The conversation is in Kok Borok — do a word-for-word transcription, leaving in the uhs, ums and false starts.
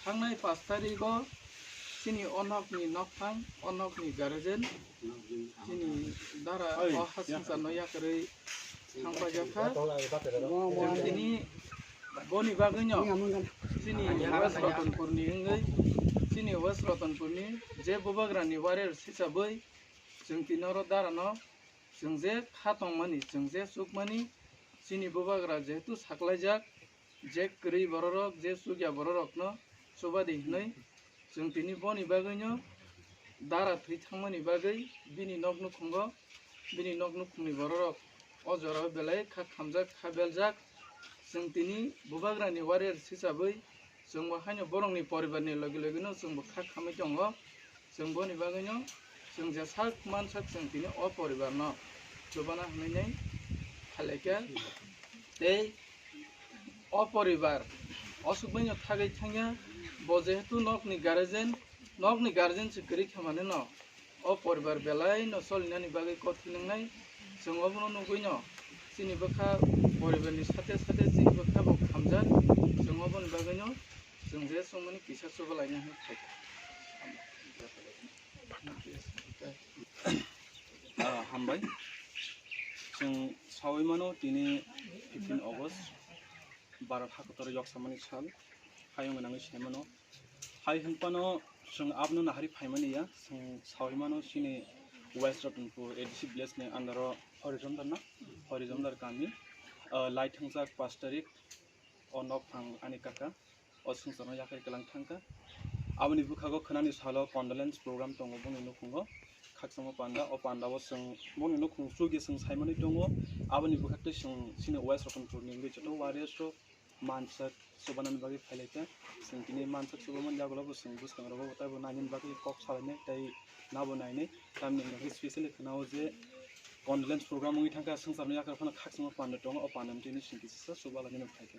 Thangnai pash tarigo chini o nokni nokphang, o nokni guardian, chini dara o ha swngcharno yakarwi thangpaijak kha. Chwng tini boni bagwino chini West Ratanpurni wngwi, chini West Ratanpurni je bubagrani warrior hisabai chwng tini oro darano chwng je kha tongmani, chwng je chukmani, chini bubagra jehetu saklaijak, je kwrwi bororok, je chukya bororokno chubadi hwnwi chwng tini boni bagwino dara thwi thangmani bagwi bini nok nukhungo, bini nok nukhungni bororok o jorao belai kha khamjak, kha beljak. Chwng tini bubagrani warrior hisabai chwngbo haino borokni poribarni logi logino chwngbo kha khamwi tongo. Chwng boni bagwino chwng je sak mansak chwng tini o poribarno chubana hwnwi nai khailai kha. Tei o poribar osukbaino thagwi thangya, bo jehetu nokni guardian, nokni guardian se kwrwi kha manwino o poribar belaino solinani bagwi kothwi nwngnai. Chwng obono nugwino chini bwkha poribarni sate sate chini bwkha bo khamjak. Chwng oboni bagwino chwng je chwngmani kisa chubalaina hwnwi phaikha. Ah, hambai. Chwng sawi mano tini fifteen August, Bharat hakotor yoksamani sal, hayung nangwi sai mano. Hai hwnphano chwng abono nahari phaimani ya, chwng sawi mano chini West Ratanpur A D C village ni under o Horizondar na, Horizondar kami, ah, lai thangjak pash tarik o nokphang ani kaka o swngcharno yakarwi kwlang thangkha. Aboni bwkhago khwnani salo condolence program tongo bongni nukhungo, khakchangma panda, o pandao chwng bongni nukhung chukya chwng saimani tongo. Aboni bwkhak tei chwng chini West Ratanpurni wngwi joto warriors rok mansak chubanani bagwi phailaikha. Chwng tini mansak chubamani yagulo bo chwng bwskangrogo teibo nainani bagwi kok salainai tei nabo nainai. Tamni hwnkhe specially khwnao je condolence program wngwi thangkha, swngcharno yakarwi phano khakchangma panda tongo, o pandani tini chwng kisa chubalainani phaikha.